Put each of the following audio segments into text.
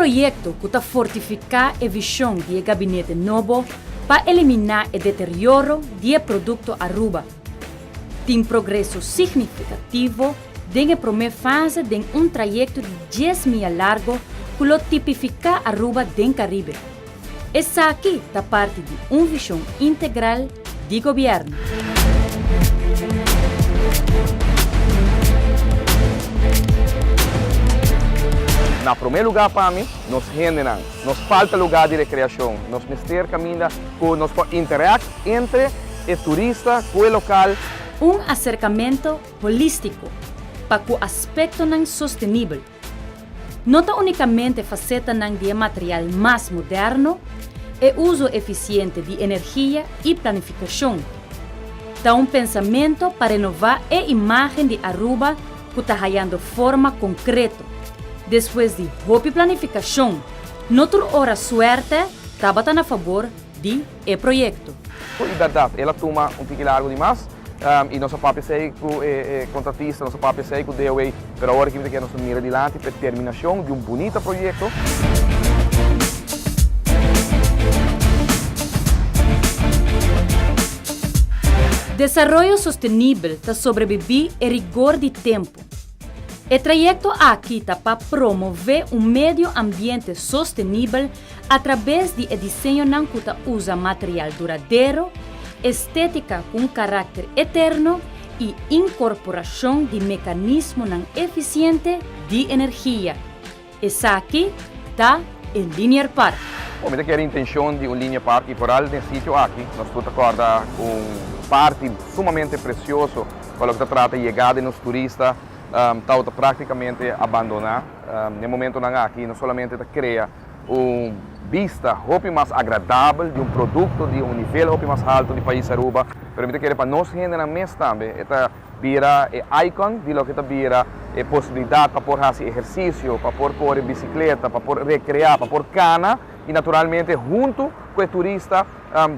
proyecto cu ta fortifica e vision di e gabinete nobo pa elimina e deterioro di e producto Aruba. Tin progreso significativo den e prome fase den un trayecto di dies mia largo cu lo tipifica Aruba den Caribe. Esaki ta parti di un vision integral di gobierno. Na prome lugar pa mi, nos hendenan. Nos falta lugar di recreacion. Nos mester caminda cu nos por interact entre e turista cu e local. Un acercamento holistico pa cu aspectonan sostenibel. No ta unicamente facetanan di e material mas moderno, e uso eficiente di energia y planificacion. Ta un pensamento pa renova e imagen di Aruba cu ta hayando forma concreto. Despues di hopi planificacion, no tur ora suerte tabata na fabor di e proyecto. Y berdad, el a tuma un tiki largo di mas y nos a papia esey cu e contratista, nos a papia esey cu DOA, pero awor aki mi ta kere nos ta mira dilanti pa e terminacion di un bunita proyecto. Desaroyo sostenibel ta sobrebibí e rigor di tempu. E trayekto aki ta pa promové un medio ambiente sostenibel atrabes di e diseñonan ku ta usa material duradero, estétika ku un karakter eterno i inkorporashon di mekanismonan efisiente di energia. Esaki ta e Linear Park. Bo mi ta kere intencion di un Linear Park y vooral den sitio aki nos tur ta corda un parti sumamente precioso pa loke ta trata yegada di nos turista tawata practicamente abandona. Den momentonan aki no solamente ta crea un bista hopi mas agradabel di un producto di un nivel hopi mas halto di pais Aruba, pero mi ta kere pa nos hendenan mes tambe e ta Bira e icon di loke ta bira e posibilidat pa por hasi ehersisio, pa por kore bisikleta, pa por rekreá, pa por kana i naturalmente huntu ku e turista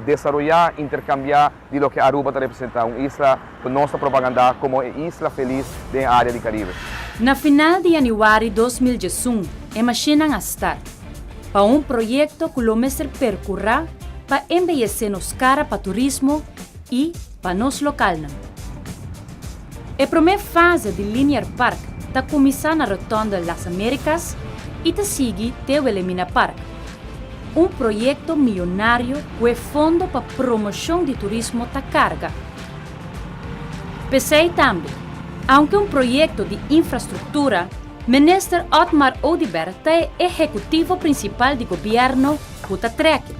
desaroyá, interkambiá di loke Aruba ta representá, un isla ku nos ta propagandá komo e isla felis den e área di Karibe. Na final di yanüari 2011 e mashinnan a start pa un proyekto ku lo mester perkurá pa embeyesé nos kara pa turismo i pa nos lokalnan. E promé fase di Linear Park ta kuminsá na Rotonde Las Americas i ta sigui te Wilhelmina Park. Un proyekto miyonario ku e Fondo pa Promoshon di Turismo ta karga. P'esei tambe, aunke un proyekto di infrastruktura, Minister Otmar Oduber ta e ehekutivo prinsipal di gobièrnu ku ta trèk'e.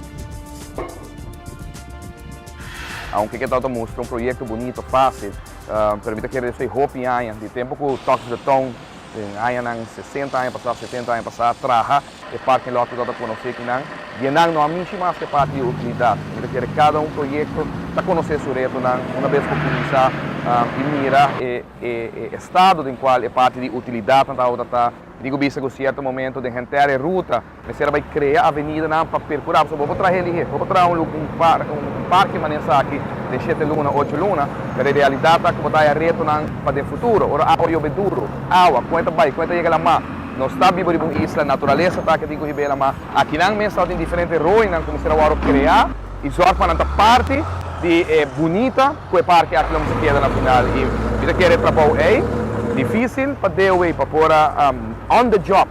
Aunke ke tabata mustra un proyekto bunito, fásil, pero mi ta kere esei hopi aña, di tempu ku Talk of the Town den añanan sesenta aña pasá, setenta aña pasá, traha e parking lot ku tabata konosé kinan, dienan no a mishi mas ku e parti di utilidat. Mi ta kere kada un proyekto ta konosé su retonan una bes ku kuminsá i mira e e estado den kual e parti di utilidatnan tabata ta. Mi tin ku bisa ku sierto momento den henter e ruta Mester a bai krea avenidanan pa perkurá, pasobra bo por traha heli he, bo por traha un un par un parke manera esaki den shete luna, ocho luna, pero e realidat ta ku bo ta haya retonan pa den futuro. Ora awa yobe duru, awa, kon e ta bai, kon e ta yega lamá? Nos ta biba riba un isla, naturalesa ta ke tin ku hib'é lamá. Akinan mes tabatin diferente roinan ku mester a wòrdu kreá i zòrg pa nan ta parti di e bunita ku e parke aki lo mester keda na final. I mi ta kere e trabou ei difísil pa DOW pa por a on the job.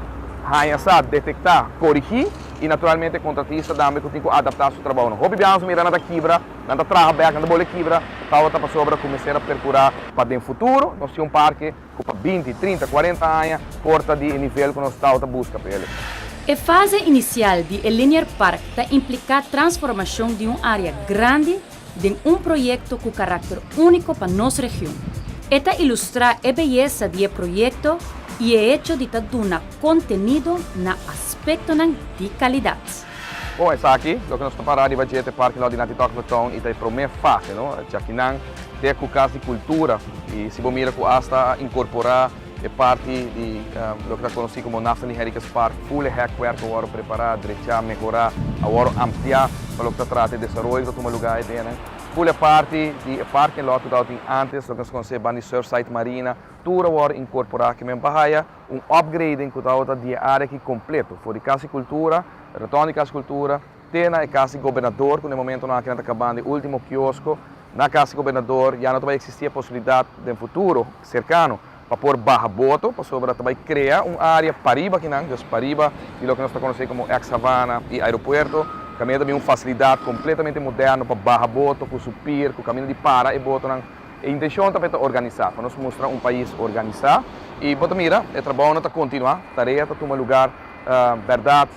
Haña sa, detektá, korigí i naturalmente kontratista tambe ku tin ku adaptá su trabounan. Hopi biaha nos mira nan ta kibra, nan ta traha bèk, nan ta bole kibra, tabata pasobra ku mester a perkurá pa den futuro nos tin un parke ku pa binti, trinta, kuarenta aña por ta di e nivel ku nos tabata buska pa el'e. E fase inisial di e Linear Park ta impliká transformashon di un área grandi den un proyekto ku karakter úniko pa nos region. E ta ilustrá e beyesa di e proyekto i e hecho di ta duna kontenido na aspektonan di kalidat. Bon, esaki loke nos ta pará riba dje ta e parking lot di Nati Talk of the Town i ta e promé fase, no? Djakinan te ku Kas di Kultura i si bo mira ku asta a inkorporá e parti di loke ta konosí komo Naftali Henriquez Park, ful e hèkwerk a wòrdu prepará, drechá, mehorá, a wòrdu ampliá pa loke ta trata e desaroyo ku ta tuma lugá ei den. Full e parti di e parking lot ku tabatin antes, loke nos konosé banda di Surfside Marina, tur a wòrdu inkorporá aki men pa haya un upgrading ku tabata di e área aki kompleto, for di Kas di Kultura, rotonda di Kas di Kultura, te na e Kas di Gobernador ku na e momentonan aki nan ta kabando e último kiosko na Kas di Gobernador, ya no ta bai eksistí e posibilidat den futuro serkano pa por baha boto pasobra ta bai krea un área pariba akinan, dus pariba di loke nos ta konosé komo ex Havana i aeropuerto, kaminda ta bin un fasilidat kompletamente moderno pa baha boto ku su pir, ku kaminda di para e botonan. E intenshon ta pa e ta organisá, pa nos mustra un pais organisá i bo ta mira e trabounan ta kontinuá, tarea ta tuma lugar, bèrdat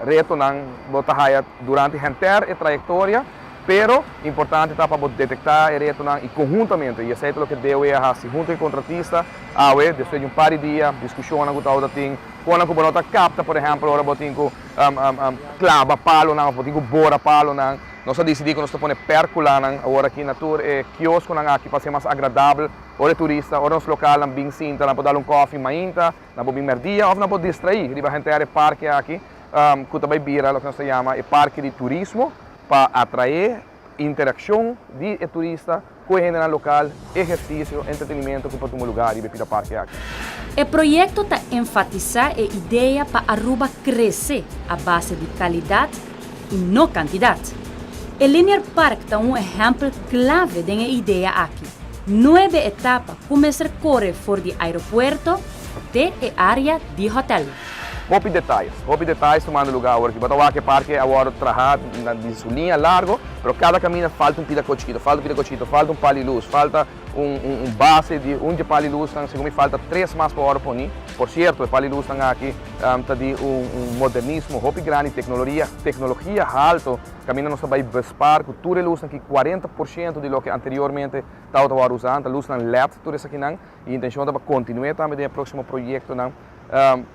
retonan bo ta haya durante henter e trayektoria. Pero, importante ta pa bo detektá e retonan i konhuntamente, i esei ta loke DOE a hasi huntu ku e kontratista, awe, despues di un par di dia, diskushonnan ku tabata tin, konan ku bo no ta kapta, por ehèmpel, ora bo tin ku klaba palonan òf bo tin ku bora palonan. Nos a disidí ku nos ta pone pèrkulanan awor aki na tur e kioskonan aki pa hasi mas agradabel ora e turista, ora nos lokalnan bin sinta, nan por dal un kòfi mainta, nan por bin mèrdia òf nan por distraí riba henter e parke aki ku ta bai bira loke nos ta yama e parke di turismo. Pa atraé interakshon di e turista ku e hendenan lokal, ehersisio, entretenimento ku por tuma lugá riba e pida parke aki. E proyekto ta enfatisá e idea pa Aruba krese a base di kalidat i no kantidat. E Linear Park ta un ehèmpel klave den e idea aki. Nuebe etapa ku mester kore for di aeropuerto te e área di hotèl. Hopi detayes, hopi detayes tumando lugar awor aki. Bo ta wak e parke a wòrdu traha na di su liña largo, pero kada kaminda falta un pida kos chikito, falta un pida kos chikito, falta un pal di lus, falta un un base di un dje pal di lusnan, segun mi falta tres mas pa wòrdu poni. Por sierto, e pal di lusnan aki ta di un un modernismo hopi grandi, teknoloria, teknologia halto, kaminda nos ta bai bespaar ku tur e lusnan aki 40% di loke anteriormente tabata wòrdu usa, ta lusnan led tur esakinan, i intenshon ta pa kontinu'é tambe den e próksimo proyektonan.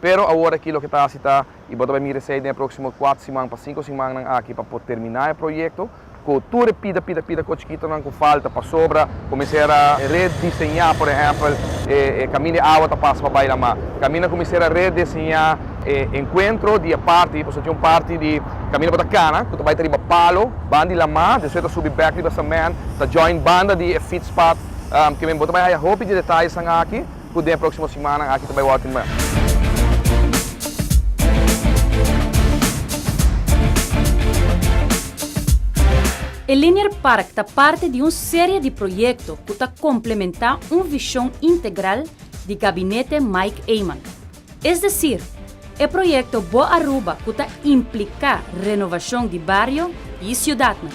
Pero awor aki loke ta hasi ta, i bo ta bai mira esei den e próksimo kuater siman pa sinku simannan aki pa por terminá e proyekto, ku tur e pida pida pida kos chikitonan ku falta pasobra kuminsá a rediseñá por ehèmpel e kaminda e awa ta pasa pa bai lamá, kaminda kuminsá a rediseñá e enkuentro di e parti, pasobra tin un parti di kaminda bo ta kana ku ta bai ta riba palo banda di lamá, despues ta subi bèk riba semènt ta join banda di e fietspad, ke men bo ta bai haya hopi di detayesnan aki. Ku den e próksimo simannan aki ta bai wòrdu mèt. E Linear Park ta parti di un serie di proyekto ku ta komplementá un vishon integral di Gabinete Mike Eman. Es desir, e proyekto Bo Aruba ku ta impliká renovashon di bario i siudatnan.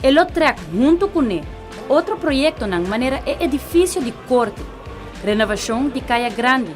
E lo trèk huntu kuné otro proyektonan manera e edifisio di korte, renovashon di Kaya Grandi,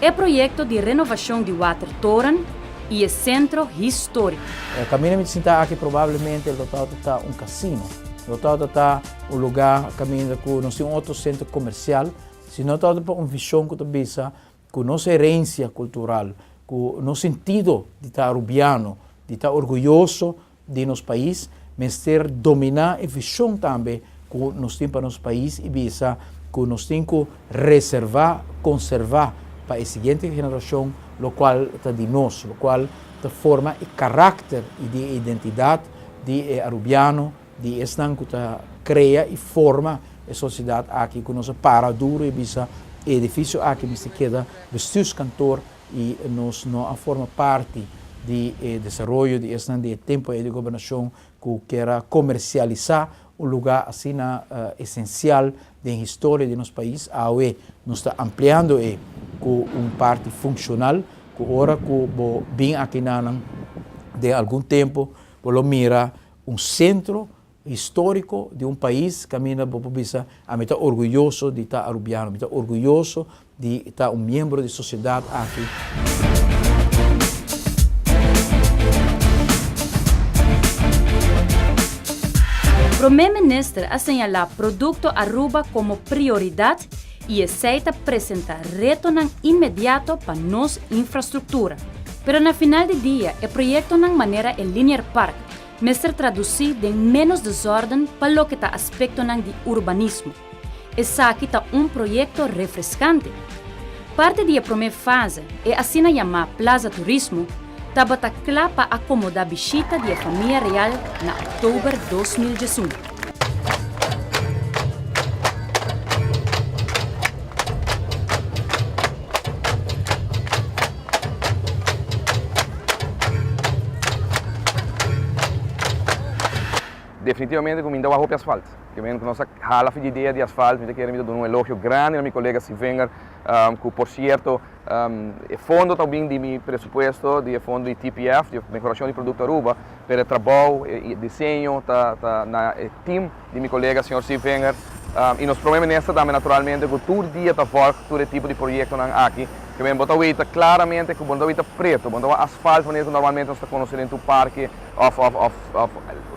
e proyekto di renovashon di Watertoren i e sentro históriko. E kaminda mi ta sinta aki probablemente lo tabata ta un kasino, lo tabata ta un lugá kaminda ku nos tin un otro sentro komersial, si no tabata pa un vishon ku ta bisa Ku nos herensia kultural, ku nos sentido di ta Arubiano, di ta orguyoso di nos pais, mester dominá e vishon tambe ku nos tin pa nos pais i bisa ku nos tin ku reservá, konservá pa e siguiente generashon lokual ta di nos, lokual ta forma e karakter i di e identidat di e Arubiano, di esnan ku ta krea i forma e sosiedat aki ku nos a para duru i bisa e edifisio aki mester keda bestuurskantoor i nos no a forma parti di e desaroyo di esnan di e tempu ei di gobernashon ku kier a komersialisá un lugá asina esensial den historia di nos pais. Awe nos ta ampliando e ku un parti funshonal ku ora ku bo bin akinanan den algun tempu bo lo mira Un sentro historico di un pais caminda bo por bisa ami ta orguyoso di ta Arubiano, mi ta orguyoso di ta un miembro di sociedad aki. Prome Minister a señala Producto Aruba como prioridad y esey ta presenta retonan inmediato pa nos infrastructura. Pero na final di dia e proyectonan manera e Linear Park mester traduci den menos desorden pa loke ta aspectonan di urbanismo. Esaki ta un proyecto refrescante. Parti di e prome fase, e asina yama Plaza Turismo, tabata cla pa acomoda bishita di e famia real na october 2011. Definitivamente ku mi ta wak hopi asfalt. Ke men ku nos a hala for di idea di asfalt, mi ta kere mi ta duna un elogio grandi na mi kolega Sivenger, ku por sierto e fondo ta bin di mi presupuesto, di e fondo di TPF, di Mehorashon di Produkto Aruba, pero e trabou, e diseño ta ta na e team di mi kolega señor Sivenger i nos prome minister tambe naturalmente ku tur dia ta vòlg tur e tipo di proyektonan aki. Ke men bo ta weta klaramente ku bo no ta weta preto, bo no ta wak asfalt manera ku normalmente nos ta konosé den tur parke òf òf òf òf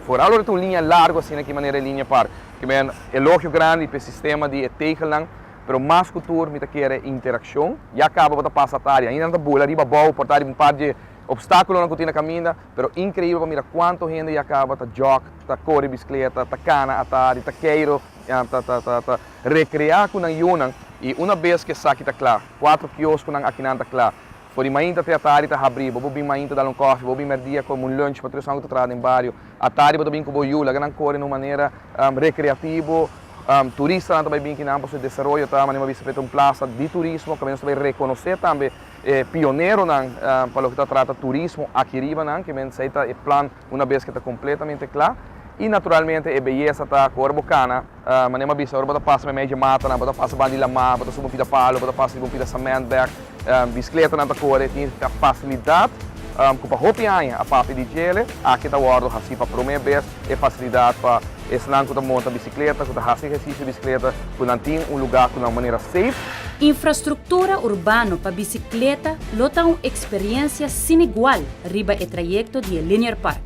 foral ora ta un liña largu asina ki manera e liña park. Ke men elogio grandi pa e sistema di e tegelnan. Pero mas ku tur mi ta kere interakshon. Ya kaba bo ta pasa atari, ainda nan ta bula riba abou, por ta riba un par dje opstákulonan ku tin na kaminda, pero inkreibel pa mira kuantu hende ya kaba ta jòg, ta kore biskleta, ta kana atari, ta keiro, ta ta ta ta rekreá ku nan yunan. I una bes ku esaki ta kla, kuatro kioskonan akinan ta kla, For di mainta te atari ta habrí. Bo por bin mainta dal un kòfi, bo por bin mèrdia kome un lunch pa tur esnan ku ta traha den bario. Atari bo ta bin ku bo yu, laga nan kore na un manera rekreativo. Turistanan ta bai bin kinan pasobra e desaroyo ta manera bo a bisa ta un plasa di turismo kaminda nos ta bai rekonosé tambe e pioneronan pa loke ta trata turismo aki riba nan. Ke men esei ta e plan una bes ke ta kompletamente kla. I naturalmente e beyesa ta ku ora bo kana. Manera mi a bisa, ora bo ta pasa meimei dje matanan, bo ta pasa banda di lamá, bo ta subi un pida palo, bo ta pasa riba un pida cement bek, biskletanan ta kore, tin e fasilidat ku pa hopi aña a papia di djele, aki ta wòrdu hasí pa promé bes e fasilidat pa esnan ku ta monta bisikleta, ku ta hasi ehersisio di bisikleta, ku nan tin un lugá ku na un manera safe. Infrastruktura urbano pa bisikleta lo ta un eksperensia sin igual riba e trayekto di e Linear Park.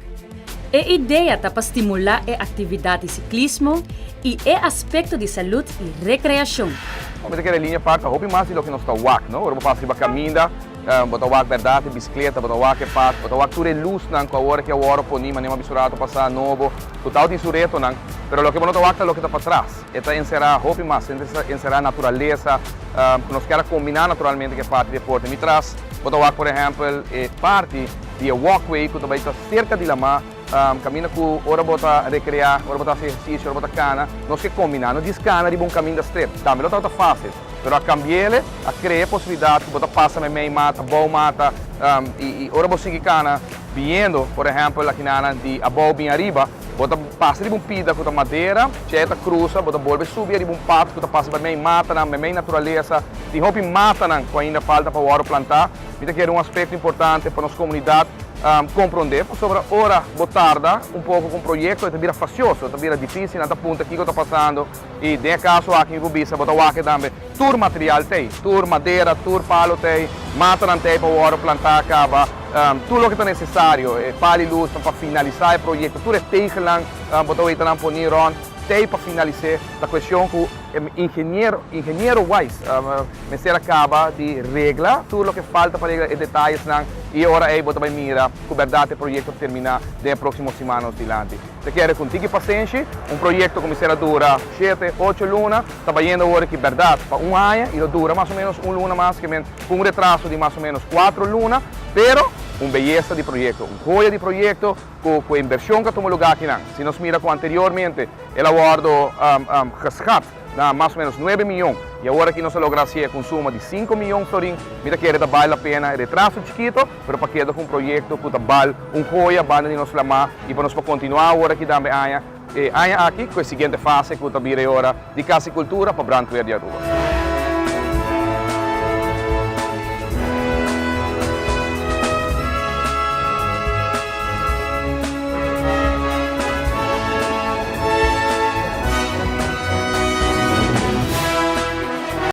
E idea ta pa stimulá e aktividat di siklismo i e aspekto di salud i rekreashon. Mi ta kere liña park ta hopi mas di loke nos ta wak, no? Ora bo pasa riba kaminda, bo ta wak bèrdat e bisikleta, bo ta wak e park, bo ta wak tur e lusnan ku awor aki a wòrdu poní, manera mi a bisa un rato pasá, nobo, ku tau tin su retonan. Pero loke bo no ta wak ta loke ta patras. E ta enserá hopi mas, e ta enserá naturalesa, ku nos kier a kombiná naturalmente ku e parti di deporte. Mi tras bo ta wak por ehèmpel e parti di e walkway ku ta bai ta serka di lamá, kaminda ku ora bo ta rekreá, ora bo ta hasi ehersisio, ora bo ta kana, nos ke kombiná. No djis kana riba un kaminda strep, tambe lo tabata fásil, pero a kambi'el, a krea e posibilidat ku bo ta pasa meimei mata, bou mata, i ora bo sigui kana biniendo, por ehèmpel akinanan di abou bin ariba, Bo ta pasa riba un pida ku ta madera, dje ta krusa, bo ta bolbe subi ariba un pat ku ta pasa meimei matanan, meimei naturalesa. Tin hopi matanan ku ainda falta pa wòrdu plantá. Mi ta kere un aspekto importante pa nos komunidat komprondé, pasobra ora bo tarda un poko ku un proyekto e ta bira fasioso, e ta bira difísil, nan ta puntra kiko ta pasando i den e kaso aki mi por bisa bo ta wak e tambe tur material t'ei, tur madera, tur palo t'ei, matanan t'ei pa wòrdu plantá kaba. Tur loke ta nesesario, e pal i lusnan pa finalisá e proyekto, tur e tegelnan bo ta weta nan poni rònt tei pa finalis'é. Ta kuestion ku e ingeniero, ingeniero wise, mester a kaba di regla tur loke falta pa regla, e detayesnan, i e ora ei bo ta bai mira ku bèrdat e proyekto terminá den e próksimo siman nos dilanti. Ta kere ku un tiki pasenshi, un proyekto ku mester a dura shete, ocho luna, ta bayendo awor aki bèrdat pa un aña i lo dura mas o ménos un luna mas, ke men Cu un retraso di mas o menos cuatro luna, pero un beyesa di proyecto, un joya di proyecto cu cu e inversion cu a tuma lugar akinan. Si nos mira cu anteriormente el a wordo geschat na mas o menos nuebe miyon y awor aki nos a logra hacié cu un suma di cinco miyon florin, mi ta kere ta bal la pena e retraso chikito, pero pa keda cu un proyecto cu ta bal un joya banda di nos lamá y pa nos por continua awor aki tambe aña e aña aki cu e siguiente fase cu ta bira e ora di Casicultura pa Brandweer di Aruba.